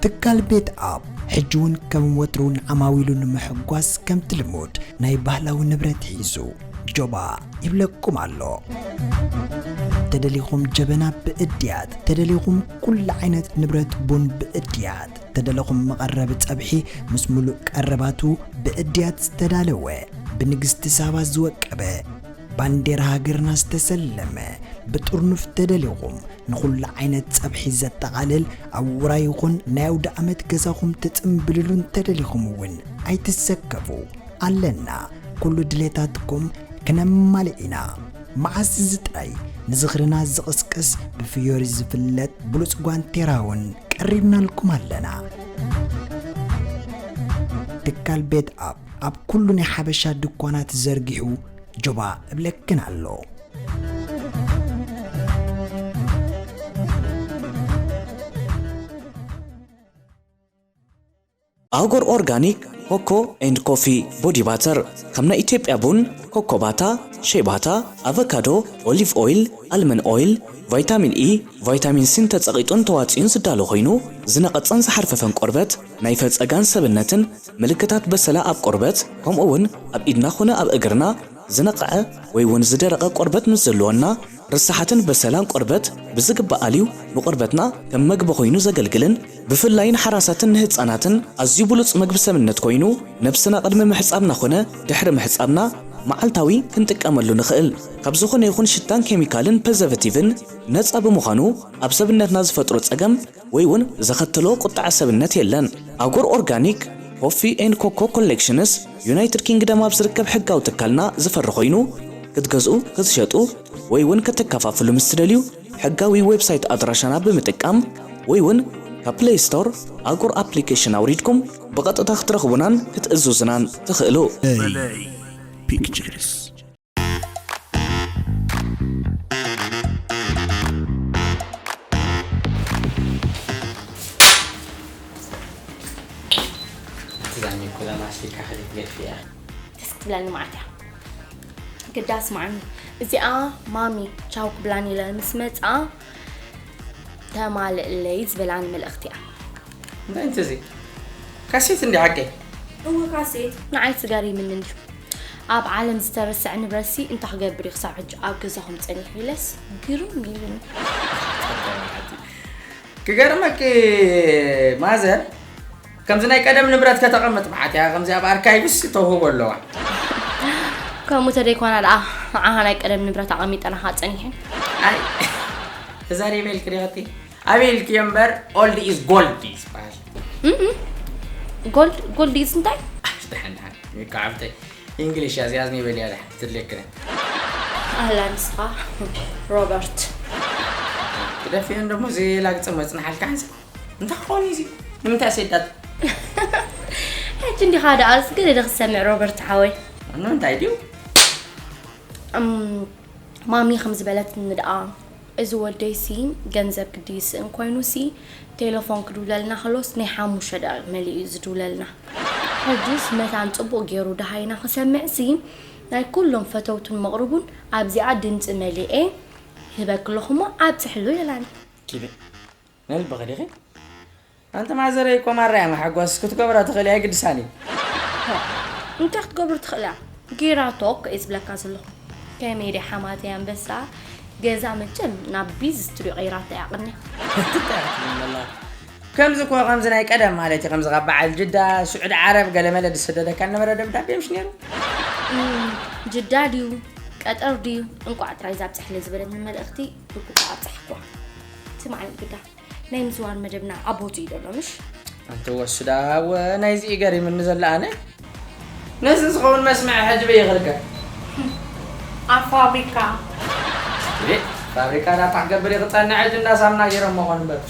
ትካል ቤት ኣፕ ሕጂ እውን ከም ወትሩ ንዓማዊሉ ንምሕጓስ ከምቲ ልሙድ ናይ ባህላዊ ንብረት ሒዙ ጆባ ይብለኩም ኣሎ። ተደሊኹም ጀበና ብእድያት፣ ተደሊኹም ኩሉ ዓይነት ንብረት ቡን ብእድያት፣ ተደለኹም መቐረቢ ጸብሒ ምስ ሙሉእ ቀረባቱ ብእድያት ዝተዳለወ፣ ብንግስቲ ሳባ ዝወቀበ፣ ባንዴራ ሃገርና ዝተሰለመ፣ ብጥርኑፍ ተደሊኹም ንኹሉ ዓይነት ጸብሒ ዘጠቓልል፣ ኣብ ውራይ ይኹን ናይ ኣውደ ዓመት ገዛኹም ትጽምብልሉን ተደሊኹም እውን ኣይትሰከፉ። ኣለና፣ ኩሉ ድሌታትኩም ክነማልእ ኢና። መዓስ እዚ ጥራይ ንዝኽርና ዝቕስቅስ ብፍዮሪ ዝፍለጥ ብሉጽ ጓንቴራ እውን ቀሪብናልኩም ኣለና። ትካል ቤት ኣፕ ኣብ ኩሉ ናይ ሓበሻ ድኳናት ዘርጊሑ ጆባ እብለክን ኣሎ። ኣጎር ኦርጋኒክ ኮኮ ኤንድ ኮፊ ቦዲ ባተር፣ ከም ናይ ኢትዮጵያ ቡን፣ ኮኮ ባታ፣ ሼባታ፣ ኣቮካዶ፣ ኦሊቭ ኦይል፣ ኣልመን ኦይል፣ ቫይታሚን ኢ፣ ቫይታሚን ሲን ተጸቒጡን ተዋጺኡን ዝዳሎ ኮይኑ፣ ዝነቐጸን ዝሓርፈፈን ቆርበት፣ ናይ ፈጸጋን ሰብነትን ምልክታት በሰላ ኣብ ቆርበት፣ ከምኡ እውን ኣብ ኢድና ኾነ ኣብ እግርና ዝነቕዐ ወይ እውን ዝደረቐ ቆርበት ምስ ዘለወና፣ ርሳሓትን በሰላን ቆርበት ብዝግባእ ኣልዩ ንቆርበትና ከም መግቢ ኮይኑ ዘገልግልን ብፍላይ ንሓራሳትን ንህጻናትን ኣዝዩ ብሉጽ መግቢ ሰብነት ኮይኑ፣ ነብስና ቅድሚ ምሕጻብና ኾነ ድሕሪ ምሕጻብና መዓልታዊ ክንጥቀመሉ ንኽእል። ካብ ዝኾነ ይኹን ሽታን ኬሚካልን ፕሪዘርቫቲቭን ነጻ ብምዃኑ፣ ኣብ ሰብነትና ዝፈጥሮ ጸገም ወይ እውን ዘኸተሎ ቁጥዐ ሰብነት የለን። ኣጎር ኦርጋኒክ ኮፊ ኤንድ ኮኮ ኮሌክሽንስ ዩናይትድ ኪንግደም ኣብ ዝርከብ ሕጋዊ ትካልና ዝፈሪ ኮይኑ፣ ክትገዝኡ፣ ክትሸጡ ወይ እውን ከተከፋፍሉ ምስ ትደልዩ፣ ሕጋዊ ዌብሳይት ኣድራሻና ብምጥቃም ወይ እውን ካብ ፕሌይ ስቶር ኣጎር ኣፕሊኬሽን ኣውሪድኩም ብቐጥታ ክትረኽቡናን ክትእዝዙናን ትኽእሉ። Play Pictures. ትዛኒ ኩላ ማስቲካ ከሊት ገድፊ እያ። ደስ ክትብለኒ መዓት እያ። ግዳ ስማዕኒ፣ እዚኣ ማሚ ቻው ክብላን ኢለ ምስ መጻ ተማልእለይ ዝበላኒ መልእኽቲ እያ። እንታይ እንተ እዚ? ካሴት እንዲ ሓቀይ? እወ ካሴት። ንዓይ ዝገሪምኒ እንዲ። ኣብ ዓለም ዝተረስዐ ንብረትሲ እንታይ ክገብር እዩ ክሳብ ሕጂ ኣብ ገዛኹም ጸኒሑ ኢለስ ግርም ኢሉኒ። ክገርመኪ ማዘር፣ ከምዚ ናይ ቀደም ንብረት ከተቐምጥ መዓት እያ፣ ከምዚ ኣብ ኣርካይቭስ ተውህቦ ኣለዋ። ከምኡ ተደይኮና ደኣ ንዓኻ ናይ ቀደም ንብረት ኣቐሚጠናኻ ጸኒሐን። ኣይ፣ ተዛሪበ ኢልኪ ዲኺ? ኣበይ ኢልክዮ እምበር፣ ኦልድ ኢዝ ጎልድ እዩ ዝበሃል። እም፣ ጎልድ፣ ጎልድ ኢዝ እንታይ? ደሓን፣ ደሓን። ሚካ ዓብተይ፣ ኢንግሊሽ እያ እዚኣ፣ ዝኒ በልያ ደሓን፣ ትድልየክነ። ኣህላ ንስኻ፣ ሮበርት። ክደፍየን ደሞ እዚ ላግጽ መጽናሓልካ ሓንሳብ። እንታይ ክኸውን እዩ እዚ? ንምንታይ ኣሰይዳት? ሕጂ እንዲኻ ደኣ፣ እስኪ ገለ ዶ ክትሰምዕ ሮበርት ሓወይ? ንምንታይ ድዩ? እም፣ ማሚ ከም ዝበለትኒ ደኣ፣ እዚ ወደይሲ ገንዘብ ግዲ ይስእን ኮይኑሲ፣ ቴሌፎን ክድውለልና ከሎስ ናይ ሓሙሽተ ደቂቕ መሊኡ እዩ ዝድውለልና። ሕጅስ መታን ጽቡቕ ገይሩ ደሃይና ክሰምዕሲ፣ ናይ ኩሎም ፈተውቱን መቕርቡን ኣብዚኣ ድምጺ መሊኤ ህበኪ ኣለኹ እሞ ኣብጽሕሉ ኢላኒ። ኪደ፣ ነልብኺ ዲኺ? ኣንቲ ማዘረይ እኮ ማራ እያ መሓጎስ ክትገብራ ትኽእል እያ፣ ኣይግድሳን እዩ። እንታይ ክትገብር ትኽእል እያ? ጌራቶ እኮ እየ ዝብለካ ዘለኹ። ከመይ ድያ ሓማተይ ኣንበሳ? ገዛ መቸም ናብ ቢዝ ስቱድዮ ቀይራታ እያ ቅድሚያ። እንታይ ክትብል ኣለኻ? ከምዚ እኮ ከምዚ ናይ ቀደም ማለት እዩ፣ ከምዚ ካብ በዓል ጅዳ፣ ስዑዲ ዓረብ፣ ገለመለ ዝስደደካ ነበረ ደብዳቤ ምሽ ነይሩ? እም፣ ጅዳ ድዩ ቀጠር ድዩ? እንቋዕ ጥራይ ዛብጽሕለይ ዝበለትኒ መልእኽቲ ብግቡእ ኣብጻሕክዋ። ስማዕኒ ግዳ። ናይ ምዝዋር መደብና ኣብ ቦትኡ እዩ ዘሎ፣ ምሽ? ኣንቲ ወስዳ፣ ወ-፣ ናይዚ እዩ ገሪምኒ ዘሎ ኣነ። ነዚ ዝኸውን መስምዒ ሕጂ በይ ክርከብ? ኣብ ፋብሪካ። እ፣ ፋብሪካ ዳታ ክገብር እዩ ክጸንዕ፣ ሕጂ እንዳ ሳምና ገይሮም መኾን እምበር።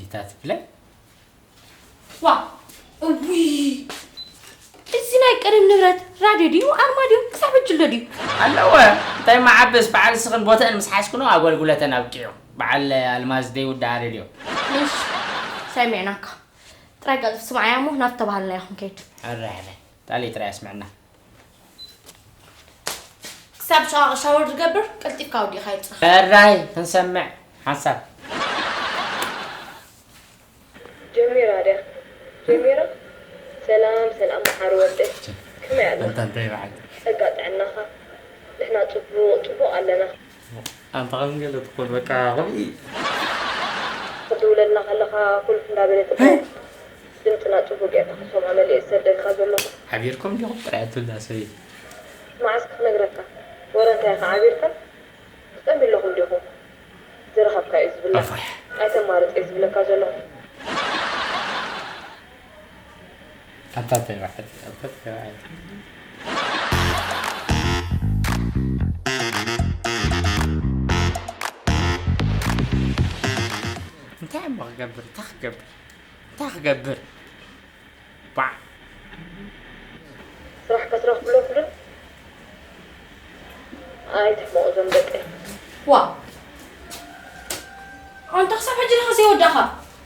እታ ትብለይ ዋ እዊ እዚ ናይ ቀደም ንብረት ራድዮ ድዩ ኣርማድዮ ክሳብ ሕጂ ኣሎ ድዩ? ኣለወ። እንታይ መዓብስ በዓል ስኽን ቦተን ምስ ሓዝክኖ ኣገልግሎተን ኣብቂዑ። በዓል ኣልማዝ ደይ ውዳ ሬድዮ። ምሽ ሰሚዕናካ። ጥራይ ቀልጥፍ ስማዓያ እሞ ናብ ተባሃልና ኢኹም ከይድ። ኣራሕለ። ጣሊ ጥራይ ኣስምዕና። ክሳብ ሻ- ሻወር ዝገብር ቀልጢፍካ ወዲኻ ይፅእ። በራይ ክንሰምዕ ሓንሳብ። ጀሚራ ድያ ጀሚራ። ሰላም ሰላም መሓሪ ወደይ፣ ከመይ ኣለኻ? ኣንታ እንታይ በዓል? ጸጋ ጥዕናኻ? ንሕና ጽቡቕ ጽቡቕ ኣለና። ኣንታ ከም ገለ ትኾን በቃ ከምኡ እዩ። ክትድውለልና ከለኻ ኩልፍ እንዳበለት እኮ ድምፅና ጽቡቕ ጌርካ ክትሰምዖ መሊኤ ዝሰደልካ ዘለኹ። ሓቢርኩም ዲኹም ጥራይ ኣትብላ ሰበይቲ። መዓስ ክነግረካ? ወረ እንታይ ኢኻ ዓቢርካ? ትጠምዩ ኣለኹም ዲኹም? ዝረኸብካዮ እዩ ዝብላዕ። ኣይተማርጽ እየ ዝብለካ ዘለኹ። ኣታተይ ባሕቲ ኣታተይ ባሕቲ እንታይ እሞ ክገብር እንታይ ክገብር እንታይ ክገብር ባዕ ስራሕ ከትረኽብሎም ዶ ኣይትሕመቑ እዞም ደቀይ። ዋ ኣንታ ክሳብ ሕጂ ዲኻ ዘይወዳእኻ?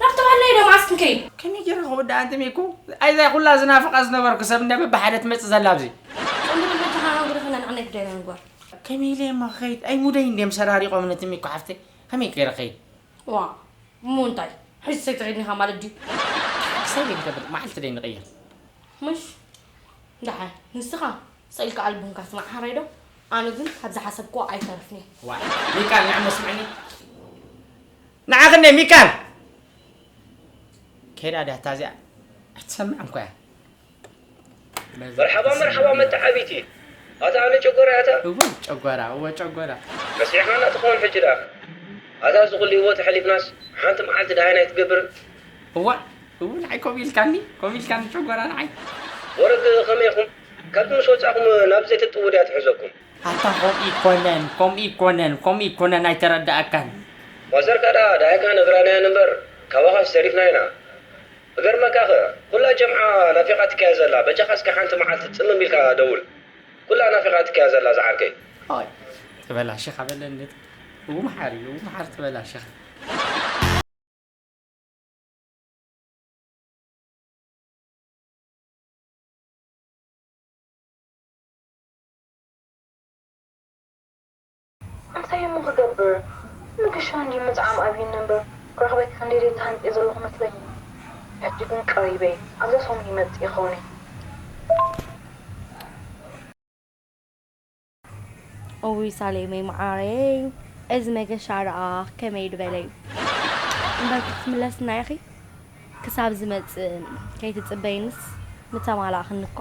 ናብ ተባህልናዮ ዶ መዓስ ክንከይድ? ከመይ ጌረ ክውዳእ ኣንቲ ሚኩ? ኣይዛ ኩላ ዝናፍቓ ዝነበርኩ ሰብ እንደ በብሓደ ትመጽእ ዘላ ኣብዚ። ጸንድሮ በጃኻ ናብ ጉድኺ ነንዕነይ ግደለ ንጓል። ከመይ ኢለ እማ ክኸይድ? ኣይ ሙደይ እንድዮም ሰራሪቖም ነቲ ሚኩ ሓፍተይ። ከመይ ጌረ ክኸይድ? ዋ እሞ እንታይ ሕጂ ሰይትኸይድኒ ኢኻ ማለት ድዩ? ክሳይ ደይ ንገብር መዓልቲ ደይ ንቕይር። ምሽ ደሓን ንስኻ ስቕ ኢልካ ኣልቡምካ ስማዕ ሓራይ ዶ? ኣነ ግን ካብ ዝሓሰብክዎ ኣይተርፍን እየ። ዋይ ሚካ ንዓ እሞ ስምዕኒ ንዓ ክንደይ ሚካ ከይዳ ድያ እታ እዚኣ ኣይትሰምዕን ኮያ። መርሓባ መርሓባ መተዓቢቲ ኣታ ኣነ ጨጎራ ኣታ እወ ጨጓራ እወ ጨጓራ በሲሕኻና ትኸውን ሕጂ ደኣ ኣታ እዚ ኩሉ ህይወት ኣሕሊፍናስ ሓንቲ መዓልቲ ደሃይ ናይ ትገብርን እዋ እው ንዓይ ኮብ ኢልካኒ ኮብ ኢልካኒ ጨጓራ ንዓይ ወረግ ከመይ ኢኹም ካብዚ ምስ ወጻእኩም ናብ ዘይትጥውድ እያ ትሕዘኩም ኣታ ከምኡ ይኮነን ከምኡ ይኮነን ከምኡ ይኮነን ኣይተረዳኣካን ማዘርካ ደኣ ደሃይካ ነግራናያ እምበር ካባኻስ ተሪፍና ኢና እገርመካኸ ኩላ ጀምዓ ናፊቓትካያ ዘላ በጃኻ እስከ ሓንቲ መዓልቲ ጽምም ኢልካ ደውል ኩላ ናፊቓትካያ ዘላ ዝዓርከይ። ኦይ ተበላሽኻ በለኒ እው መሓሪ እው መሓሪ ተበላሽኻ። እንታይ እሞ ክገብር ንግሻ እንዲ ምጽዓም ኣብዩኒ እምበር ክረኽበኪ ክንደይ ደይ ተሃንጥየ ዘለኹ መስለኒ ሕጂ ግን ቀሪበ እየ ኣብዛ ሰሙን ይመጽእ ይኸውን እየ እውይ ሳሌመይ መዓረይ እዚ መገሻ ደኣ ከመይ ድበለ እዩ እምበር ክትምለስና ኢኺ ክሳብ ዝመጽእ ከይትጽበይንስ ምተማላእኽኒ እኳ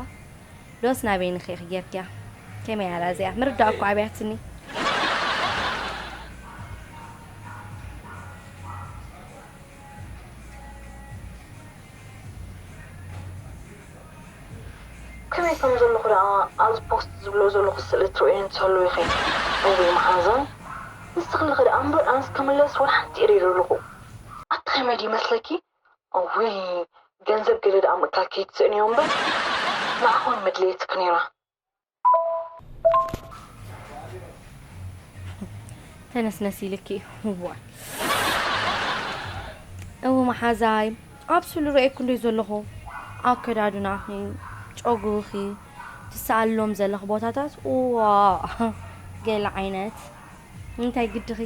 ዶስ ናበይኒ ኺ ጌርክያ ከመይ ኣላ እዚኣ ምርዳእ እኳ ኣብያትኒ ከመይ ከም ዘለኹ ደኣ ኣብዚ ፖስት ዝብሎ ዘለኹ ስእሊ ትርእየን ትህልዊ ኢኺ። እውይ መሓዛይ ንስኺ ኣለኺ ደኣ እምበር ኣነስ ክምለስ ወላ ሓንቲ ኢለ ኣይደለኹ። ኣቲ ከመይ ድዩ መስለኪ? እውይ ገንዘብ ገለ ደኣ ምእካል ከይትስእንዮ እምበር ንዓኺ እውን መድለየትኪ ነይራ። ተነስነስ ኢልኪ እዩ ዋይ እው መሓዛይ ኣብ ስእሉ ርእየኪ እንዶ ዘለኹ ኣከዳድናኺ ጨጉርኺ ትሰኣልሎም ዘለኺ ቦታታት እዋ ገለ ዓይነት እንታይ ግድኺ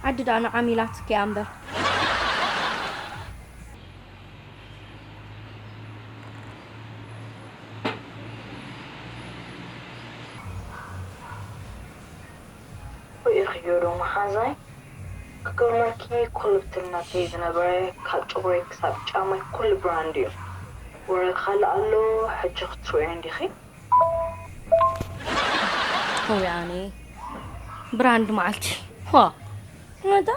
ዓዲ ደኣ ንዓም ኢላትኪ እያ እምበር ርኢኽዮ ዶ መሓዛይ? ክገርመኪ ኩሉ ብትልናተይ ዝነበረ ካብ ጨጉረይ ክሳብ ጫማይ ኩሉ ብራንድ እዩ። ወረ ካልእ ኣሎ ሕጂ ክትርእዮ እንዲኺ? እውይ ኣነ ብራንድ መዓልቲ ዋ ነታ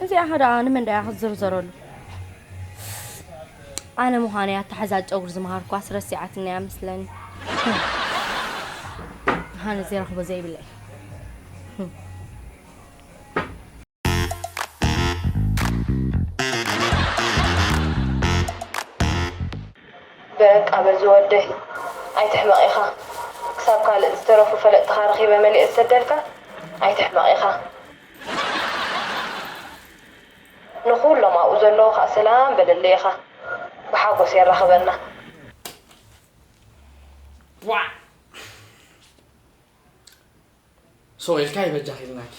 እዚኣ ኸ ደኣ ንመን ደኣ ክትዝርዘረሉ? ኣነ ምዃነይ ኣተሓዛ ጨጉሪ ዝመሃርኳስ ረሲዓትኒ እያ መስለኒ። ሃነ ዘይረኽቦ ዘይብለይ። በቃ በዚ ወደይ ኣይትሕመቕ ኢኻ። ክሳብ ካልእ ዝተረፉ ፈለጥትኻ ረኺበ መሊኤ ዝሰደልካ ኣይትሕመቕ ኢኻ። ንኹሎም ኣብኡ ዘለዉ ኸኣ ሰላም በለለይ ኢኻ። ብሓጎስ የራኽበና። ዋዕ ሶ ኢልካ ይበጃ ኺልናኪ።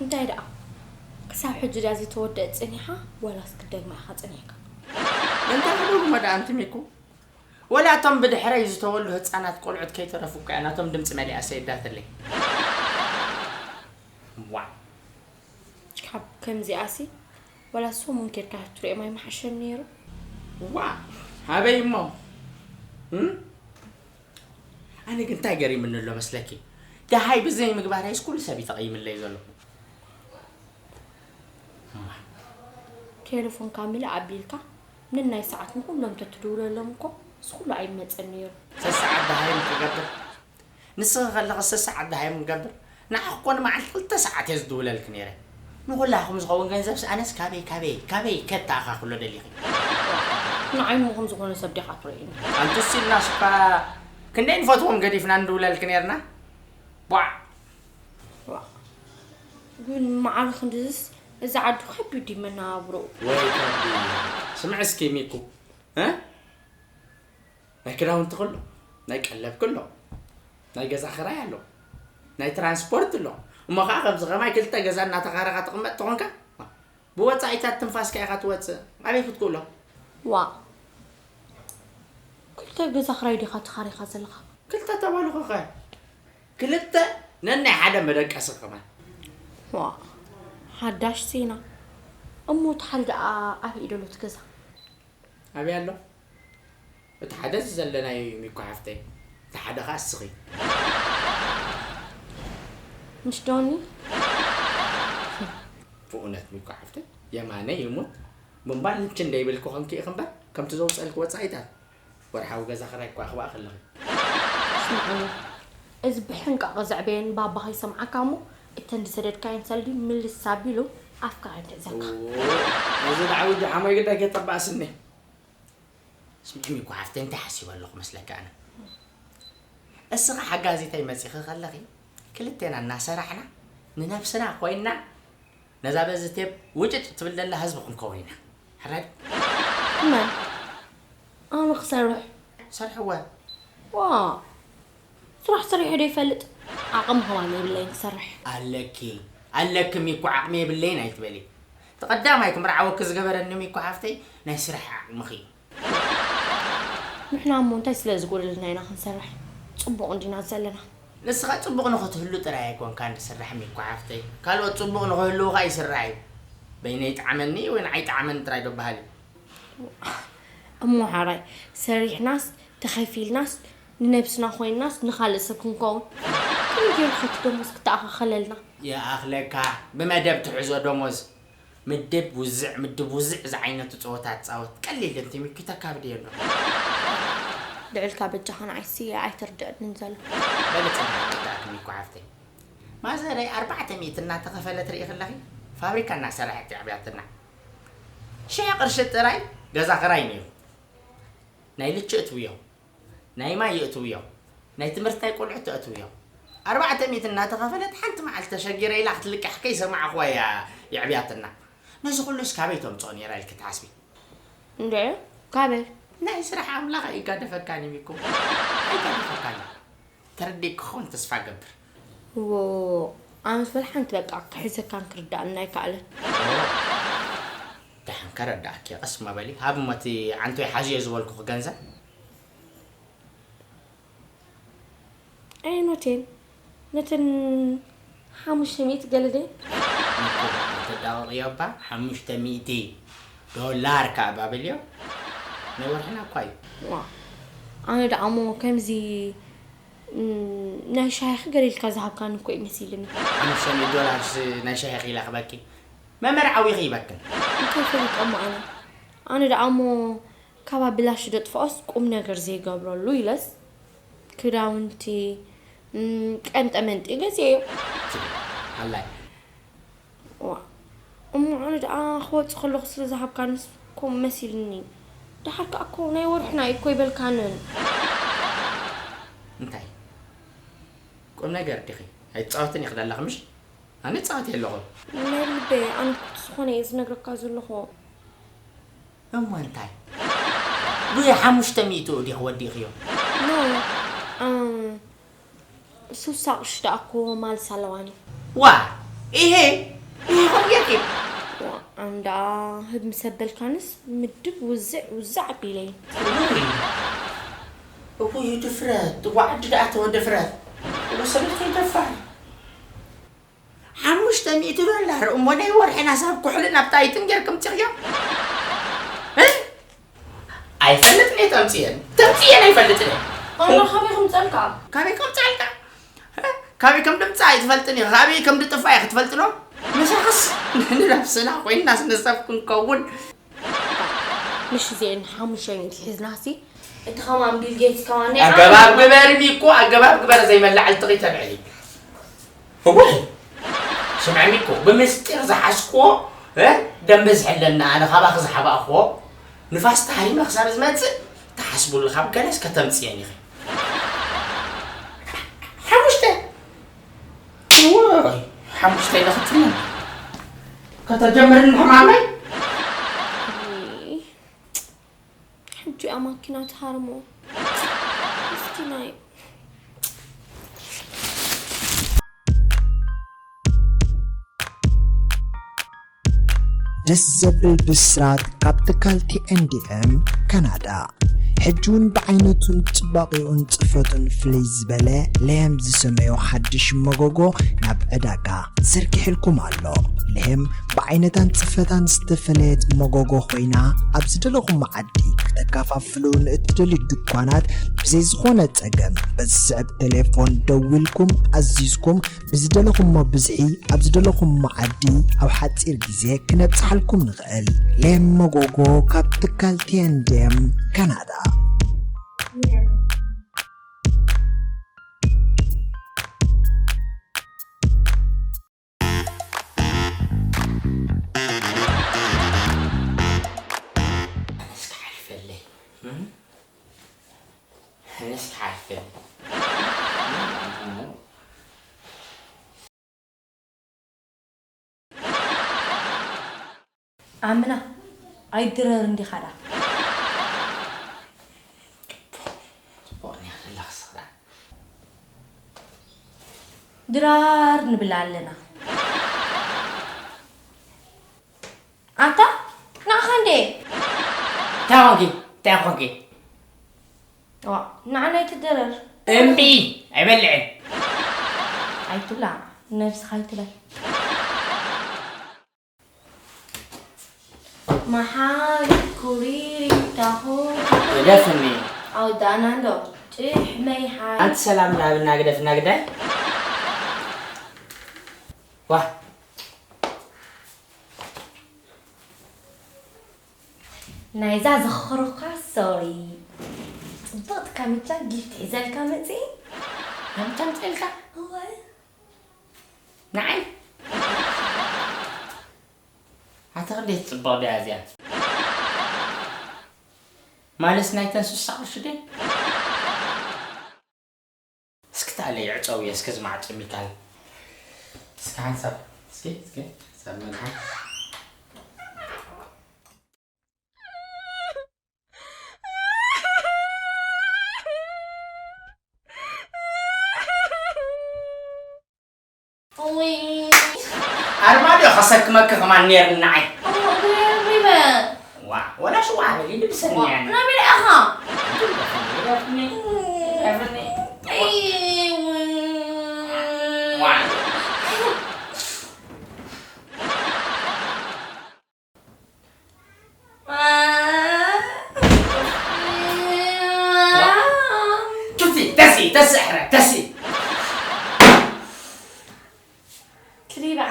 እንታይ ደኣ ክሳብ ሕጂ ድያ ዘይተወደአት ጸኒሓ ዋላስ ክትደግማ ኢኻ ጸኒሕካ? እንታይ ክደግሞ ደኣ ኣንቲ ሚኩ? ወላ እቶም ብድሕረይ ዝተወልዱ ህጻናት ቆልዑት ከይተረፉ እኮ እያ ናቶም ድምጺ መሊኣ ሰይዳትለይ። ዋዕ ካብ ከምዚኣሲ ዋላ ሰሙን ኬድካ ክትሪኦም ኣይምሓሸን ነይሩ። ዋዕ ሃበይ እሞ እም? ኣነ ግን እንታይ ገሪምኒ ኣሎ መስለኪ? ደሃይ ብዘይ ምግባረይስ ኩሉ ሰብ እዩ ተቐይምለይ ዘሎ። ቴሌፎንካ ምልእ ኣቢልካ ነናይ ሰዓት ንኩሎም ተትድውለሎም እኮ እዚ ኩሉ ኣይመፀን ነይሩ። ሰሰዓት ደሃይም ክገብር ንስኺ ከለኺ ሰሰዓት ደሃይም ክገብር ንዓኺ እኮ ንመዓልቲ ክልተ ሰዓት እየ ዝድውለልኪ ነይረ። ንኹላኹም ዝኸውን ገንዘብስ ኣነስ ካበይ ካበይ ካበይ ከተኣኻኽሎ ደሊኺ? ንዓይ እሞ ከም ዝኾነ ሰብ ዲኻ ትርእይኒ? ኣንቲ ሲልናስ እኳ ክንደይ ንፈትዎም ገዲፍና ንድውለልኪ ነይርና። ቧዕ! ዋእ! ግን መዓረ ክንድዝስ እዚ ዓዲ ከቢድ ድዩ መነባብሮኡ? ወይ ከቢድ! ስምዒ እስኪ ሚኩ እ ናይ ክዳውንትኺ ኣሎ፣ ናይ ቀለብኪ ኣሎ፣ ናይ ገዛ ኽራይ ኣሎ፣ ናይ ትራንስፖርት ኣሎ። እሞ ኸዓ ከምዚ ኸማይ ክልተ ገዛ እናተኻረኻ ትቕመጥ ተኾንካ ብወፃኢታት ትንፋስካ ኢኻ ትወፅእ። ኣበይ ክትክእሎ? ዋእ! ክልተ ገዛ ኽራይ ዲኻ ተኻሪኻ ዘለኻ? ክልተ ተበልኹ ኸ ክልተ ነናይ ሓደ መደቀሲ ከማን። ዋእ ሓዳሽ ዜና። እሞ እቲ ሓደ ደኣ ኣበይ እዩ ደሎ እቲ ገዛ? ኣበይ ኣሎ? እቲ ሓደ እዚ ዘለናዮ እዩ ሚኮ ሓፍተይ። እቲ ሓደ ኸዓ እስኺ። ምሽ ዶኒ? ብእውነት ሚኮ ሓፍተይ የማነይ ይሙት ምንባል ልቺ እንደይብልኪ ኾንኪ ኢኺ እምበር ከምቲ ዘውፀልኪ ወፃኢታት ወርሓዊ ገዛ ክራይ እኳ ኣኽብኣ ከለኺ። ስምዓኒ፣ እዚ ብሕንቃቐ ዘዕበየኒ ባባ ከይሰምዓካ እሞ እተን ዝሰደድካየን ሰልዲ ምልስ ኣቢሉ ኣፍካ ኣይንዕዘካ። እዚ ደዓ ውዲ ሓሞይ ግዳ ከይጠባእስኒ። ስምዒ ሚኮ ሓፍተይ እንታይ ሓሲበ ኣለኹ መስለኪ ኣነ? እስኺ ሓጋዚተይ መፂኺ ከለኺ ክልቴና እናሰራሕና ንነብስና ኮይንና ነዛ በዚ ቴፕ ውጭጭ ትብል ዘላ ህዝቢ ክንከውን ኢና። ሕራይ ድዩ? መን? ኣነ ክሰርሕ። ሰርሕወ። ዋእ! ስራሕ ሰሪሐ ዶ ይፈልጥ? ዓቕሚ ከማን የብለይን ክሰርሕ። ኣለኪ ኣለኪ ሚኩ ዓቕሚ የብለይን ኣይትበሊ። እቲ ቀዳማይ ክምርዓወኪ ዝገበረኒ ሚኩ ሓፍተይ ናይ ስራሕ ዓቕምኺ እዩ። ንሕና እሞ እንታይ ስለ ዝጎደለና ኢና ክንሰርሕ? ጽቡቕ እንዲና ዘለና። ንስኻ ጽቡቕ ንኽትህሉ ጥራይ ኣይኮንካን ዝስራሕ ሚኩ ሓፍተይ። ካልኦት ጽቡቕ ንኽህልዉኻ ይስራሕ እዩ። በይነይ ይጥዓመኒ ወይ ንዓይ ይጥዓመኒ ጥራይ ዶ በሃል እዩ። እሞ ሓራይ ሰሪሕናስ ተኸፊልናስ ንነብስና ኮይንናስ ንኻልእ ሰብ ክንከውን ከመይ ገይሩ ኸቲ ደሞዝ ክተኣኻኸለልና? ይኣኽለካ ብመደብ ትሕዞ ደሞዝ ምድብ ውዝዕ ምድብ ውዝዕ ዝዓይነቱ ፀወታ ትፃወት ቀሊል እንቲም ይኪተካብድ የሎ። ልዕልካ በጃኻ ንዓይሲ ኣይተርድአንን ዘሎ። በሊ ፅናሕ ክርዳእክን ይኮ ሓፍተይ። ማዘረይ ኣርባዕተ ሚእቲ እናተኸፈለት ርኢ ከለኺ ፋብሪካ እናሰረሐት የዕብያትና። ሽሕ ቅርሺ ጥራይ ገዛ ክራይ ነይሩ። ናይ ልቺ እትውዮ፣ ናይ ማይ የእትውዮ፣ ናይ ትምህርቲ ናይ ቆልዑት ተእትውዮ። ኣርባዕተ ሚእቲ እናተኸፈለት ሓንቲ መዓልቲ ተሸጊረ ኢላ ክትልቅሕ ከይሰማዕኹዋ እያ የዕብያትና። ነዚ ኩሉስ ካበይ ተምፅኦ ነይራ ኢልኪ ትሓስቢ? እንድዒ ካበይ? ናይ ስራሕ ኣምላኽ ኣይጋደፈካን እዩ ሚኮ። ኣይጋደፈካን እዩ። ተረዲእኪ ክኸውን ተስፋ እገብር። ዎ ኣነስ በል ሓንቲ በቃ ክሕዘካን ክርዳእን ኣይከኣለን። ደሓን ከረዳእኪ ቀስ እሞ በሊ። ሃቢ እሞ እቲ ዓንቶይ ሓዝዮ ዝበልኩኺ ገንዘብ። ኣየኖቴን? ነተን ሓሙሽተ ሚእቲ ገለ ድየን? ሚኮ ኣይተዳቕቕዮ እባ ሓሙሽተ ሚእቲ ዶላር ከኣ እባ በልዮ። ናይ ወርሕና እኳ እዩ። ዋእ ኣነ ደኣ እሞ ከምዚ ናይ ሻሂ ገለ ኢልካ ዝሃብካኒ እኮ እዩ መሲልኒ። ሓሙሽተ ሚእቲ ዶላርስ ናይ ሻሂ ክኢላ ክበኪ መመርዓዊ ክይበክን። እንታይ ፈሊጠ እሞ ኣነ ኣነ ደኣ እሞ ካብ ኣብላሽ ደጥፍኦስ ቁምነገር ዘይገብረሉ ኢለስ ክዳውንቲ ቀንጠመንጢ ገዚኤዮ። ሃላይ። ዋእ እሞ ኣነ ደኣ ክወጽእ ከለኹ ስለ ዝሃብካንስ ከምኡ መሲልኒ። ደሓር ከኣ እኮ ናይ ወርሕና እዩ እኮ ኣይበልካንን። እንታይ ቁም ነገር ዲኺ? ኣይትጻወትን ኢኺ ዘለኺ ምሽ? ኣነ ጻወት የለኹ። ናይ ልበይ ኣነ እኮ እቲ ዝኾነ እየ ዝነግረካ ዘለኹ። እሞ እንታይ ብሓሙሽተ ሚእትኡ ዲኺ ወዲእኽዮ? ኖ ኣም፣ ስሳ ቅርሺ ደኣ እኮ ማልስ ኣለዋኒ። ዋ ኢሄ ኢሄ ኾን ጌርኪ። ዋ ኣም ደኣ ህብ ምስ ኣበልካንስ ምድብ ውዝዕ ውዝዕ ኣቢለይ። እውይ እውይ ድፍረት እዋ ዓዲ ደኣ ተወ ድፍረት። እው ሰበይቲ ደፋር። ሓሙሽተ ሚእቲ ዶላር እሞ ናይ ወርሒ ናሳብ ኩሕልን ኣብ ታይትን ጌርኩም ጽኽዮ። ኣይፈልጥን እየ ተምጽየን ተምጽየን ኣይፈልጥን እየ። ኣላ ካበይ ከምጸልካ? ካበይ ከምጻልካ? ካበይ ከም ድምጻ ኣይትፈልጥን ኢኻ። ካበይ ከም ድጥፋ ኢኻ ትፈልጥኖ? ምሳኽስ ንነብስና ኮይንና ስነሰብ ክንከውን። ምሽ እዚአን ሓሙሽተ ሚእቲ ሒዝናሲ እቲ ከማን ቢል ጌትስ ከማን ናይ ኣገባብ ግበር ሚኮ ኣገባብ ግበር ዘይመላዕል ጥቒ ተብዕሊ። እወ ስምዐኒ እኮ ብምስጢር ዝሓዝክዎ እ ደም በዝሐለና ኣነ ካባኺ ዝሓባእክዎ ንፋስ ተሃሪመ ክሳብ ዝመጽእ ትሓስብሉ ካብ ገለስ ከተምጽየን ኢኺ። ሓሙሽተ እወ ሓሙሽተ ኢለ ክትብለን ከተጀምርን ሕማመይ ሕጂ እያ ማኪና ትሃርሞ። ምስኪናይ። ደስ ዘብል ብስራት ካብ ትካል ቲ ኤን ዲ ኤም ካናዳ። ሕጂ እውን ብዓይነቱን ጽባቐኡን ጽፈቱን ፍልይ ዝበለ ሌም ዝሰመዮ ሓድሽ መጎጎ ናብ ዕዳጋ ዘርጊሕልኩም ኣሎ። ሌም ብዓይነታን ጽፈታን ዝተፈለየት መጎጎ ኮይና ኣብ ዝደለኹም መዓዲ ክተከፋፍሉ ንእትደልዩ ድኳናት ብዘይ ዝኾነ ጸገም በዚ ዝስዕብ ቴሌፎን ደዊልኩም ኣዚዝኩም ብዝደለኹሞ ብዝሒ ኣብ ዝደለኹሞ መዓዲ ኣብ ሓጺር ግዜ ክነብጽሓልኩም ንኽእል። ሌም መጎጎ ካብ ትካል ቲ ኤን ዲ ኤም ካናዳ። እስኪ ሓልፈለይ። እስኪ ሓልፈለይ። ኣምና ኣይድረር እንዲኻ ዳ ጽቡቕ እኒኣ ዘለኽስ ኽዳን። ድራር ንብል ኣለና። ኣታ ንዓኻ እንዴ እንታይ ኾንኪ እንታይ ኾንኪ ዋ ንዓና ኣይትደረር እምቢ ኣይበልዕን ኣይትብላ ነብስኻ ኣይትበል መሓሪ ኩሪሪታኹ ግደፍኒ ኣውዳእና እንዶ ጭሕመይ ሓይ ኣንቲ ሰላም ናብና ግደፍና ግዳይ ዋ ናይዛ ዘኽኽሩካ ሶሪ ጽብቕቲ ካምቻ ጊፍት ሒዘልካ መጺ ካምቻ ምጸልካ እወ ንዓይ ኣታ ክንደይ ትጽብቕ ድያ እዚኣ ማለስ ናይተን ስሳ ቅርሺ ድየን እስኪ ተኣለይ ዕጸውየ እስከ ዝማዕጽ ሚካል እስኪ ሓንሳብ እስኪ እስኪ ሓንሳብ መልሓ ኣርማድዮ ከሰክመኪ ከማን ነይርኒ ንዓይ። ዋ ወላ ሽዋ በሊ ልብሰኒ ያኒ። ናበይ ኢኻ? ቹቲ ተሲ ተሲ ሕረ ተሲ ክሪብዓ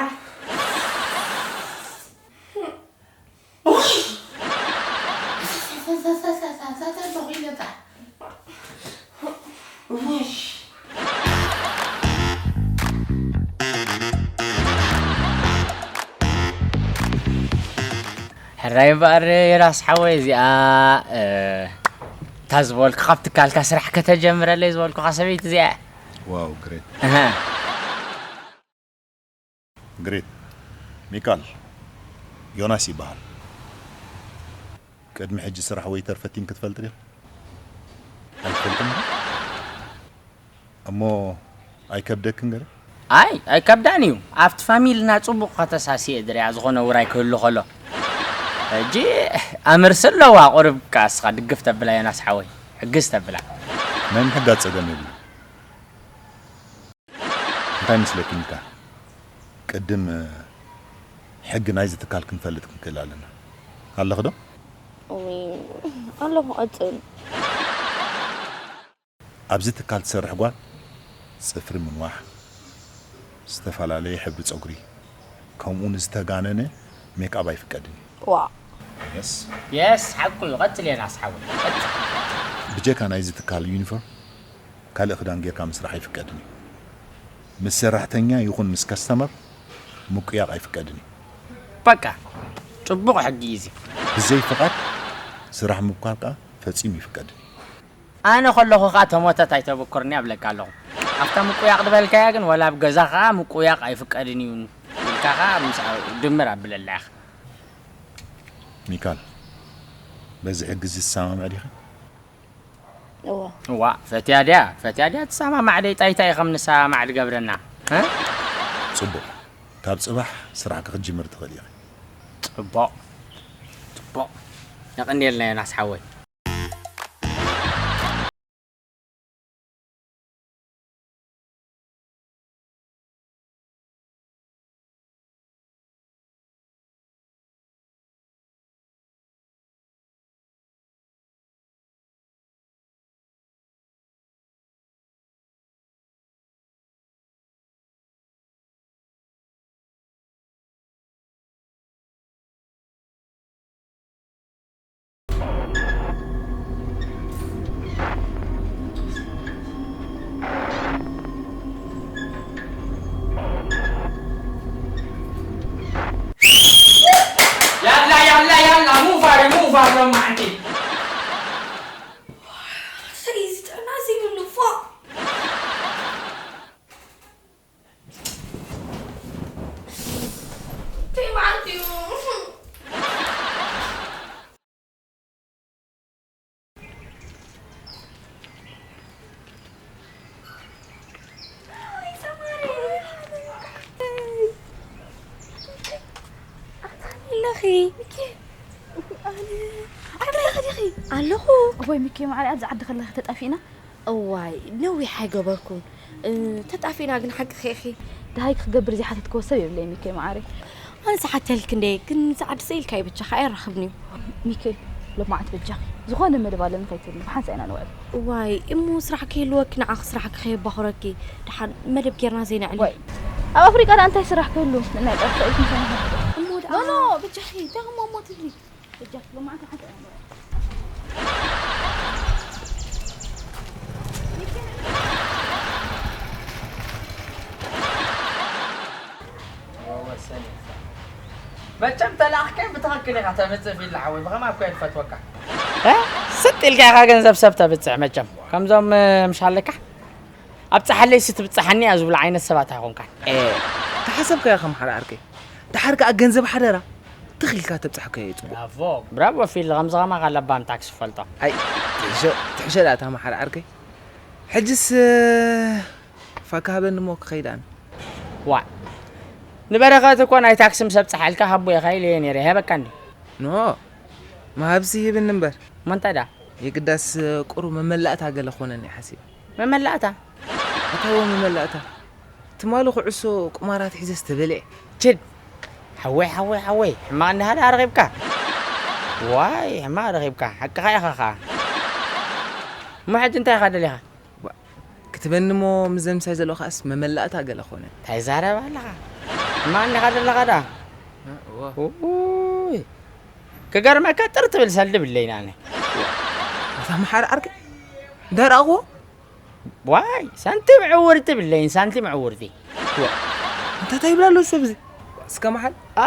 ድራይቨር የናስ ሓወይ፣ እዚኣ እታ ዝበልኩ ካብ ትካልካ ስራሕ ከተጀምረለይ ዝበልኩኻ ሰበይቲ እዚኣ። ዋው ግሬት እህ። ግሬት ሚካል ዮናስ ይበሃል። ቅድሚ ሕጂ ስራሕ ዌይተር ፈቲን ክትፈልጥ ዲኻ? ኣይትፈልጥን ዶ? እሞ ኣይከብደክን ገለ? ኣይ ኣይከብዳን እዩ። ኣብቲ ፋሚልና ጽቡቕ ከተሳስየ ድርያ ዝኾነ ውራይ ክህሉ ከሎ ሕጂ ኣምርሲ ኣለዋ። ቁርብ ከኣ እስኻ ድግፍ ተብላ ዮናስ ሓወይ፣ ሕግዝ ተብላ። ናይ ምሕጋዝ ጸገም የብሉ። እንታይ መስለኪ ሚካል? ቅድም ሕጊ ናይዚ ትካል ክንፈልጥ ክንክእል ኣለና። ኣለኺ ዶ? ኣለኹ። ቀፅል። ኣብዚ ትካል ትሰርሕ ጓል ፅፍሪ ምንዋሕ፣ ዝተፈላለየ ሕብሪ ፀጉሪ፣ ከምኡ ንዝተጋነነ ሜክኣብ ኣይፍቀድን እዩ። ዋ የስ የስ ሓቁ እዩ። ቀጽል የናስ ሓወይ ቀጽል። ብጀካ ናይዚ ትካል ዩኒፎርም ካልእ ክዳን ጌርካ ምስራሕ ኣይፍቀድን እዩ። ምስ ሰራሕተኛ ይኹን ምስ ከስተመር ምቁያቕ ኣይፍቀድን እዩ። በቃ ጽቡቕ ሕጊ እዩ እዚ። ብዘይ ፍቓድ ስራሕ ምብኳር ከኣ ፈጺሙ ይፍቀድን እዩ። ኣነ ከለኹ ከኣ ተሞተት ኣይተበኩርኒ ኣብለካ ኣለኹ። ኣብታ ምቁያቕ ዝበልካያ ግን ወላ ኣብ ገዛ ከኣ ምቁያቕ ኣይፍቀድን እዩ ኢልካ ከኣ ምስ ድምር ኣብለላ ኢኻ። ሚካል በዚ ሕጊ እዚ ትሰማምዕ ዲኺ? እዋ እዋ ፈትያ ድያ ፈትያ ድያ ትሰማማዕ ደይ ጣይታ ኢኸም ንሰማማዕ ድገብረና እ? ጽቡቕ። ካብ ጽባሕ ስራሕኪ ክትጅምሪ ትኽእሊ ኢኺ። ጽቡቕ ጽቡቕ የቐንየልና ዮናስ ሓወይ። ያላ ያላ ያላ ሙፋሪ ሙፋር ሎማዓንቲ ሰይ እዚ ጥዕና ዘይብሉ ፎእ እንታይ መዓልቲ እዩ ኣለኺ ኣለኹ። እዋይ ሚኪ ማዕረ ኣብዚ ዓዲ ከለኺ ተጣፊእና። እዋይ ነዊሕ ኣይገበርኩን። ተጣፊእና ግን ሓቅኺ ኢኺ። ደሃይ ክገብር ዘይሓተትክዎ ሰብ የብለይ ሚኪ ማዕረ። ኣነ ዝሓተልኪ እንደ ግን ዝዓዲ ስኢልካዮ ብቻኻ ኣይራኽብን እዩ። ሚኪ ሎማዓንቲ በጃኺ ዝኾነ መደብ ኣለኒ ከይትብልኒ ብሓንሳእ ኢና ንውዕል። እዋይ እሞ ስራሕ ከይህልወኪ ንዓኺ ስራሕኪ ከየባኹረኪ ደሓን መደብ ጌርና ዘይነዕሊ። ዋይ ኣብ ኣፍሪቃ ደኣ እንታይ ስራሕ ክህሉ ንናይ ጥራሕ ሰኢልኪ ምሳና እሞ ደኣ ኖ ኖ በጃኺ እንታይ እሞ እሞ ትብሊ። በጃኺ ሎማዓንቲ ሓንሳእ ኢና ንውዕል። መቸም ተላእኽካዮ ብትኽክል ኢኻ ተምፅእ ፊላ ሓወይ ብኸማ እኮ እየ ዝፈትወካ። እ? ስጥ ኢልካ ኢኻ ገንዘብ ሰብ ተብፅሕ መቸም ከምዞም እ፣ ምሽ ኣለካ ኣብፀሓለይ ሲ ትብፅሓኒ እያ ዝብሉ ዓይነት ሰባት ኣይኾንካን። እ፣ ተሓሰብካዮ ከም ሓደ ዓርከይ ድሓር ከዓ ገንዘብ ሓደራ ትኽኢልካ ተብፅሐካዮ እዩ ፅቡቅ። ብራቮ ብራቮ ፊል ከምዚ ኸማኻ ለባም ታክሲ ፈልጦ። ኣይ ትሕሾ ትሕሾ ዳኣ ታማ ሓደ ዓርከይ ሕጅስ ፋካ ሃበኒ እሞ ክኸይድ ኣነ። ዋእ ንበረኸት እኮ ናይ ታክሲ ምስ ኣብፀሓልካ ሃቦ ኢኻ ኢለዮ ነይረ። ይሃበካ እንድዩ? ኖ ምሃብሲ ይህብኒ እምበር። እሞ እንታይ ደኣ? የግዳስ ቁሩብ መመላእታ ገለ ክኾነኒ እየ ሓሲበ። መመላእታ? ኣታዎ መመላእታ። ትማሊ ኩዕሶ ቁማር ኣትሒዘስ ተበሊዐ። ችድ! ሓወይ ሓወይ ሓወይ ሕማቕ እንድሃ ደኣ ረኺብካ። ዋይ ሕማቕ ረኺብካ ሓቅኻ ኢኻ ኸኣ። እሞ ሕጂ እንታይ ኢኻ ደሊኻ? ክትበኒ እሞ ምስዘን ምሳይ ዘለዋ ከኣስ መመላእታ ገለ ኮነ። እንታይ ዛረብ ኣለኻ? ማን ኢኻ ዘለኻ ደኣ? እወ። ኡይ ክገርመካ ጥር ትብል ሰልዲ ብለይና ኣነ። ኣታ መሓሪ ዓርከይ እንታይ ረኣኽዎ? ዋይ ሳንቲም ዕውርቲ ብለይን ሳንቲም ዕውርቲ። እንታይ እንታይ ይብላ ኣለዉ ሰብ እዚ? እስከ መሓል ኣ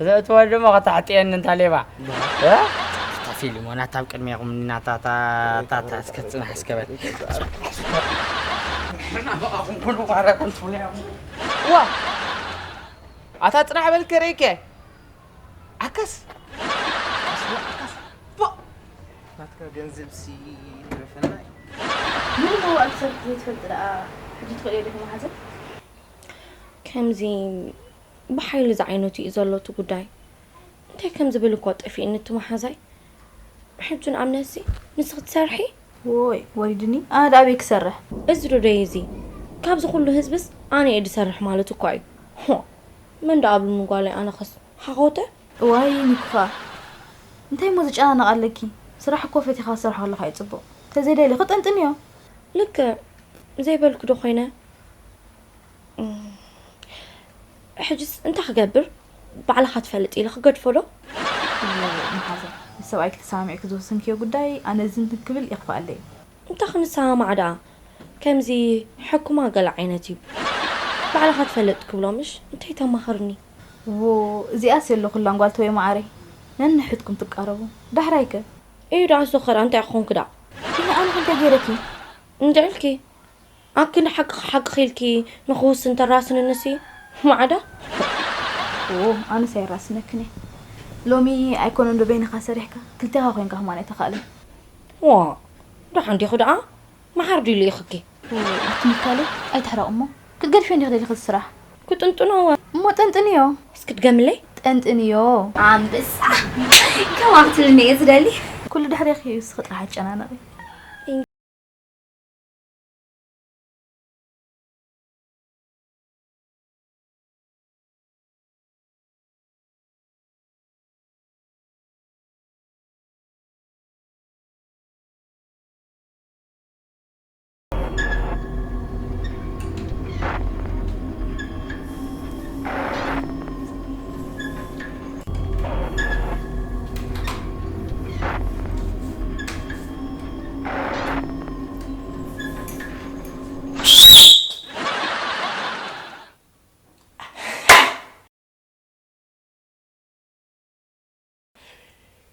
ዘእትወ ድማ ከተሕጥየኒ እንታ ሌባ። እ? ኣታ ፊልሞን፣ ኣታ ኣብ ቅድሚኹም እናታ፣ ኣታ፣ ኣታ፣ ኣታ፣ እስከ ጽናሕ እስከ በል። ዋ! ኣታ ጽናሕ በል ከርእይከ። ዓከስ! ዓከስ፣ ዋ፣ ዓከስ! ፎእ! ናትካ ገንዘብሲ ይትረፈና እዩ። ሙሉ መዋዕል ትሰርሕ ዘይትፈልጥ ደኣ ሕጂ ትኽእልዮ ዲኺ መሓዘን? ከምዚ ብሓይሊ ዝዓይነቱ እዩ ዘሎ እቲ ጉዳይ። እንታይ ከም ዝብል እኳ ጠፊእኒ እቲ መሓዛይ። ሕጂ ንኣብነትሲ ንስኺ ትሰርሒ? ዎይ፣ ወሪድኒ። ኣነ ደኣ ኣበይ ክሰርሕ? እዚ ዶ ደይ እዚ? ካብዚ ኩሉ ህዝብስ ኣነ እየ ዝሰርሕ ማለት እኳ እዩ። ሆ፣ መን ደኣ ኣብሉኒ ጓለይ ኣነኸስ? ሓኾተ? እዋይ፣ ሚኩ ኸኣ። እንታይ እሞ ዝጨናነቕ ኣለኪ? ስራሕ እኮ ፈቲኻ ትሰርሖ ከለኻ እዩ ጽቡቕ። ተዘይደሊኺ ጠንጥንዮ። ልክዕ ዘይበልኩ ዶ ኮይነ? እም፣ ሕጅስ እንታይ ክገብር? ባዕልኻ ትፈልጥ ኢለ ክገድፎ ዶ? እዎ፣ መሓዛ፣ ምስ ሰብኣይኪ ተሰማሚዕኪ ዝወሰንክዮ ጉዳይ ኣነ ዝን ክብል ይኽፍኣለይ። እንታይ ክንሰማማዕ ደኣ? ከምዚ ሕኩማ ገለ ዓይነት እዩ። ባዕልኻ ትፈልጥ ክብሎ ምሽ? እንታይ ተማኽርኒ? እዎ፣ እዚኣስ የለኹላን ጓል ተወይ መዓረይ። ነንሕድኩም ትቃረቡ። ዳሕራይከ? እዩ ደኣ እሱ ኸ እንታይ ክኾንክ ደኣ? ይሄ ኣነ እንታይ ገይረኪ? እንድዕልኪ። ኣክንዲ ሓቂ ሓቂ ኢልኪ ንኽውስን ተራስንንሲ ማዕዳ? ኦ፣ ኣነስ ኣይራስነክን እየ። ሎሚ ኣይኮነን ዶ በይንኻ ሰሪሕካ? ክልቴኻ ኮይንካ ከማን ኣይተኻእለን። ዋ፣ ደሓን ዲኹ ደኣ? መሓር ድዩ ልኢኽኪ? ኦ፣ ኣቲ ሚካለይ፣ ኣይትሕረቕ እሞ። ክትገድፍዮ እንዲኺ ደሊኺ እቲ ስራሕ? ክጥንጥኖ እወ። እሞ ጠንጥንዮ። እስኪ ድገምለይ። ጠንጥንዮ። ኣንበሳ። ከም ኣብትልኒ እየ ዝደሊ። ኩሉ ድሕሬኺ እዩ፣ እስኺ ጥራሕ ኣጨናነቒ።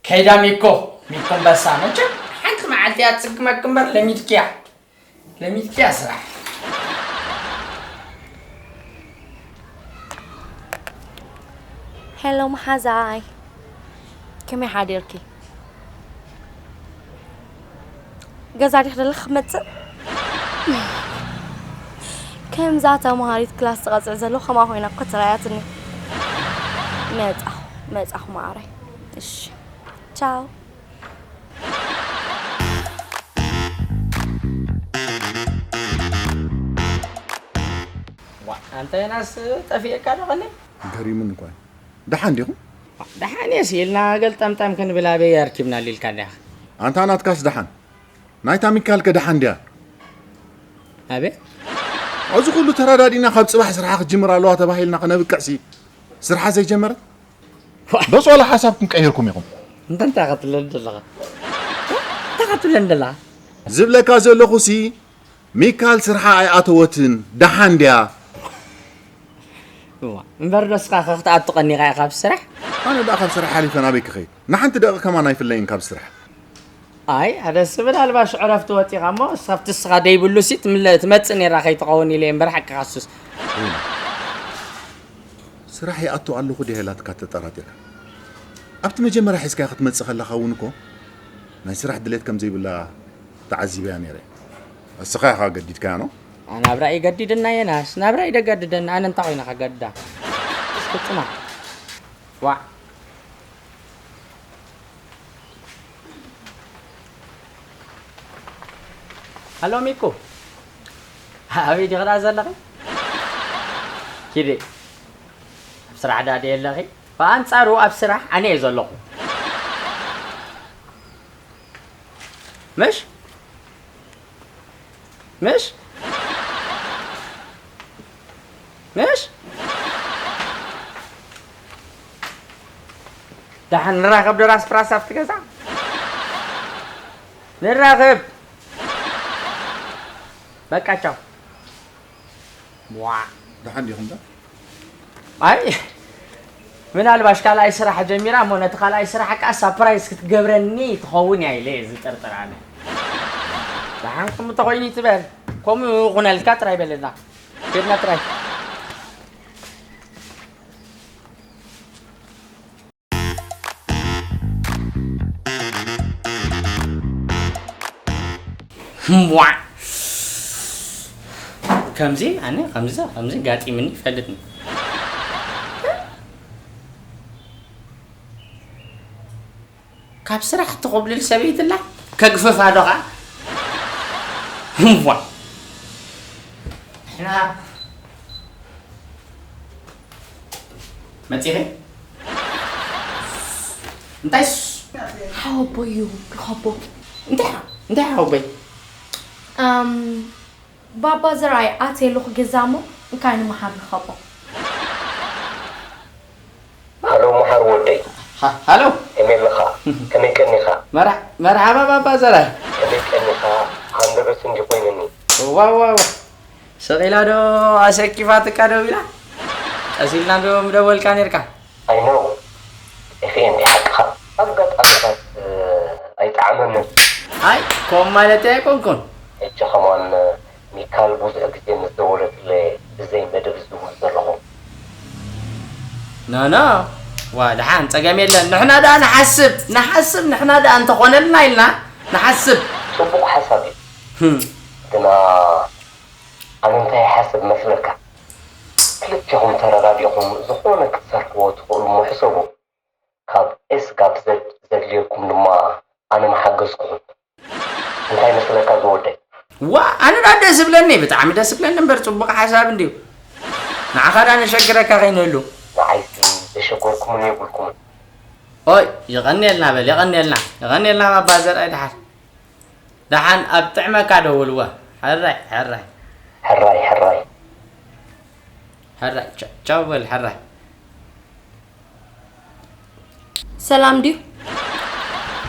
ከይዳ ሚኮ፣ ሚኮ ኣንበሳ። መቸም ሓንቲ መዓልቲ እያ ትጽግመኪ እምበር ለሚድክያ። ለሚድክያ ስራሕ። ሄሎ መሓዛይ፣ ከመይ ሓዲርኪ? ገዛ ዲኺ ደለኺ ክመጽእ? ከምዛ ተምሃሪት ክላስ ትቐጽዕ ዘሎ ከምኣ ኮይና እኮ ተራእያትኒ። መጻኹ፣ መጻኹ መዓረይ። እሺ። ቻው። ዋ፣ ኣንተ ዮናስ ጠፊእካ ዶ ቀኒ? ገሪሙኒ እኳ እዩ። ደሓን ዲኹም? ደሓን እየስ ኢልና ገልጠምጠም ክንብል ኣበይ ኣርኪብና ኢልካ እንዲኻ። ኣንታ ናትካስ ደሓን? ናይታ ሚካል ከ ደሓን ድያ? ኣበይ? ኣብዚ ኩሉ ተረዳዲና ካብ ጽባሕ ስርሓ ክትጅምር ኣለዋ ተባሂልና ከነብቅዕሲ ስርሓ ዘይጀመረት? ዋ። በስ ዋላ ሓሳብኩም ቀይርኩም ኢኹም? እንተ እንታይ ክትብለኒ ዘለኻ? እንታይ ክትብለኒ ዘለኻ? ዝብለካ ዘለኹሲ ሚካል ስርሓ ኣይኣተወትን፣ ደሓን ድያ? እዋ፣ እምበር ዶ እስኻ ከ ክትኣቱ ቀኒኻ ኢኻ ካብ ስራሕ? ኣነ ደኣ ካብ ስራሕ ሓሊፈ ናበይ ክኸይድ? ንሓንቲ ደቂቕ ከማን ኣይፍለይን ካብ ስራሕ። ኣይ፣ ኣነስ ምናልባሽ ዕረፍቲ ወጺኻ እሞ፣ ካብቲ እስኻ ደይብሉሲ ትምለ-፣ ትመጽእ ነይራ ከይትኸውን ኢለ እየ እምበር ሓቅኻ እሱስ። ወይኒ፣ ስራሕ ይኣቱ ኣለኹ ድየ ኢላትካ ተጠራጢርካ? ኣብቲ መጀመርያ ሒዝካያ ክትመጽእ ከለኻ እውን እኮ ናይ ስራሕ ድሌት ከም ዘይብላ ተዓዚበያ ነይረ። እስኻ ኢኻ ገዲድካያ ነው? ናብራ ይገድደና የናስ፣ ናብራ ይደገድደና፣ ኣነ እንታይ ኮይነ ከገድዳ? እስኪ ጽናሕ። ዋዕ። ሃሎ ሚኩ፣ ኣበይ ዲኺ ደኣ ዘለኺ? ኪዲ፣ ኣብ ስራሕ ደኣ ድየ ኣለኺ? ብኣንጻሩ ኣብ ስራሕ ኣነ እየ ዘለኹ። ምሽ? ምሽ? ምሽ? ደሓን ንራኸብ ዶ ራስ ፕራስ ኣብቲ ገዛ? ንራኸብ። በቃ ቻው። ዋ። ደሓን ዲኹም ዶ? ኣይ፣ ምናልባሽ ካልኣይ ስራሕ ጀሚራ እሞ ነቲ ካልኣይ ስራሕ ከኣ ሳፕራይዝ ክትገብረኒ ትኸውን እያ ኢለ እየ ዝጥርጥር ኣነ። ደሓን ከምኡ ተኾይኑ ትበል። ከምኡ ይኹነልካ ጥራይ በለና። ኬድና ጥራይ። ዋዕ! ከምዚ ኣነ ከምዚ ከምዚ ጋጢምኒ ይፈልጥኒ። ካብ ስራሕ ትኹብልል ሰበይትላ ከግፍፋ ዶ ኸዓ? ዋዕ! ንሕና መጺኺ? እንታይ ስ-? ሓወቦይ እዩ፣ ርኸቦ። እንታይ ሓ-፣ እንታይ ሓወቦይ? ኣም፣ ባባ ዘርኣይ ኣትየ ኣለኹ ገዛ እሞ፣ እንካይ ንምሓር ርኸቦ። ሃሎ፣ መሓር ወደይ። ሃ-፣ ሃሎ። ከመይ ኣለኻ? ከመይ ቀኒኻ? መርሓ-፣ መርሓባ ባባ ዘርኣይ። ከመይ ቀኒኻ? ሃንደበት እንዲ ኮይንኒ። ዋው፣ ዋው፣ ዋው። ስቕ ኢላ ዶ ኣሰኪፋትካ ደው ኢላ? ቀስ ኢልና ዶ ምደወልካ ኔርካ? I know። ኤፍኤም፣ ሓቅኻ። ኣጋጣሚታት፣ እ፣ ኣይጠዓመንን። ኣይ፣ ከምኡ ማለተይ ኣይኮንኩን። ሕጂ ከማን ሚካል ብዙሕ ግዜ ምስ ደወለትለይ ብዘይ መደብ ዝድውል ዘለኹ። ኖ፣ ኖ። ዋ፣ ደሓን፣ ጸገም የለን። ንሕና ደኣ ንሓስብ፣ ንሓስብ፣ ንሕና ደኣ እንተኾነልና ኢልና ንሓስብ። ጽቡቕ ሓሳብ እዩ። ህም። ግና ኣነ እንታይ ይሓስብ መስለካ? ክልቴኹም ተረዳዲእኹም ዝኾነ ክትሰርሕዎ ትኽእሉ እሞ ሕሰቡ። ካብ ኤስ ጋብ ዘድ ዘድልየኩም ድማ ኣነ ምሓገዝኩኹም። እንታይ መስለካ ዝወደይ? ዋ፣ ኣነ ዳ ደስ ዝብለኒ፣ ብጣዕሚ ደስ ዝብለኒ እምበር፣ ጽቡቕ ሓሳብ እንድዩ። ንዓኻ ዳ ነሸግረካ ከይንህሉ። ንዓይሲ ዘሸገርኩምን የብልኩምን። ኦይ፣ የቐንየልና በል፣ የቐንየልና፣ የቐንየልና ባባ ዘርኣይ ደሓር። ደሓን ኣብ ጥዕመካ ደውልዋ። ሕራይ፣ ሕራይ። ሕራይ፣ ሕራይ። ሕራይ፣ ቻ-፣ ቻው በል፣ ሕራይ። ሰላም ድዩ?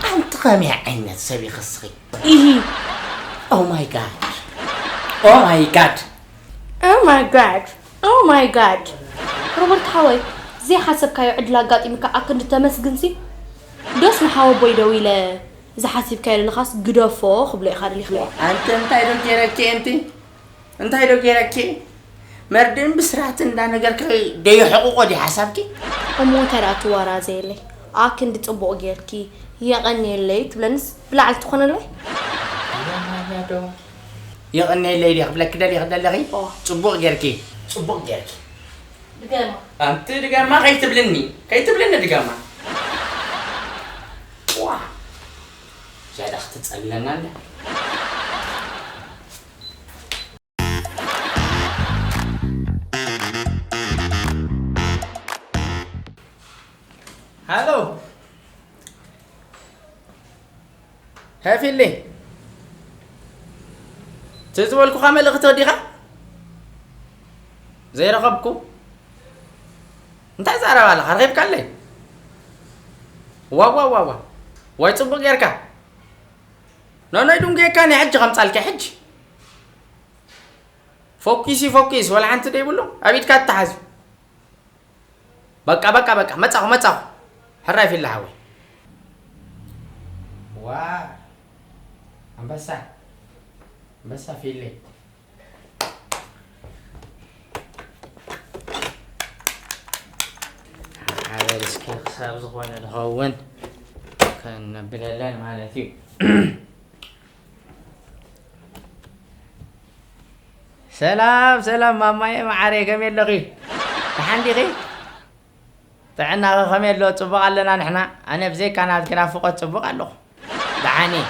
ኣንቲ ከመይ ዓይነት ሰብ ኢኺ እስኺ? ኢሂ። Oh my God. Oh my God. Oh my God. Oh my God. ሮበርት ሓወይ፣ ዘይሓሰብካዮ ዕድል ኣጋጢሙካ ኣክንዲ ተመስግንሲ። ዶስ ንሓወቦይ ደዊለ፣ ዝሓሲብካዮ ዘለኻስ ግደፎ ክብሎ ኢኻ ደሊኽኒ። ኣንቲ እንታይ ዶ ገይረኪ ኣንቲ? እንታይ ዶ ገይረኪ? መርድእን ብስራትን እንዳነገርኪ ደይሕቑቆ ድዩ ሓሳብኪ? እሞ እንታይ ደኣ ትዋራዘየለይ? ኣክንዲ ጽቡቕ ጌርኪ፣ የቐንየለይ ትብለንስ ብላዕሊ ትኾነለይ? የቐንየለይ ድየ ክብለኪ ደሊኺ ዘለኺ? ኦ። ጽቡቕ ጌርኪ፣ ጽቡቕ ጌርኪ። ድገማ። ኣንቲ ድገማ ከይትብልኒ፣ ከይትብልኒ ድገማ። ዋ። ዝያዳ ክትጸልለና እንድያ። ሃሎ። ሄፊሊ። እቲ ዝበልኩኻ መልእኽቲ ወዲኻ? ዘይረኸብኩ? እንታይ ዛረባ ኣለኻ? ረኺብካለይ? ዋው፣ ዋው፣ ዋው፣ ዋው። ዋይ፣ ጽቡቕ ጌርካ። ኖኖይ፣ ድንጉየካ ናይ ሕጂ ከምጻልካ ሕጂ። ፎኪስ እዩ፣ ፎኪስ። ወላ ሓንቲ ደይብሉ። ኣብ ኢድካ ተታሓዝ። በቃ፣ በቃ፣ በቃ። መጻኹ፣ መጻኹ። ሕራይ ፊሊ ሓወይ። ዋ። ኣንበሳ። ኣንበሳ ፊሊ። ሓበል እስኪ ክሳብ ዝኾነ ዝኸውን ከነብለለን ማለት እዩ። ሰላም፣ ሰላም ማማየ መዓረይ፣ ከመይ ኣለኺ? ደሓን ዲኺ? ጥዕናኺ ከመይ ኣሎ? ጽቡቕ ኣለና ንሕና። ኣነ ብዘይካ ናትኪ ናፍቖት ጽቡቕ ኣለኹ። ደሓን እየ።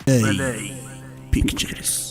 Play Pictures.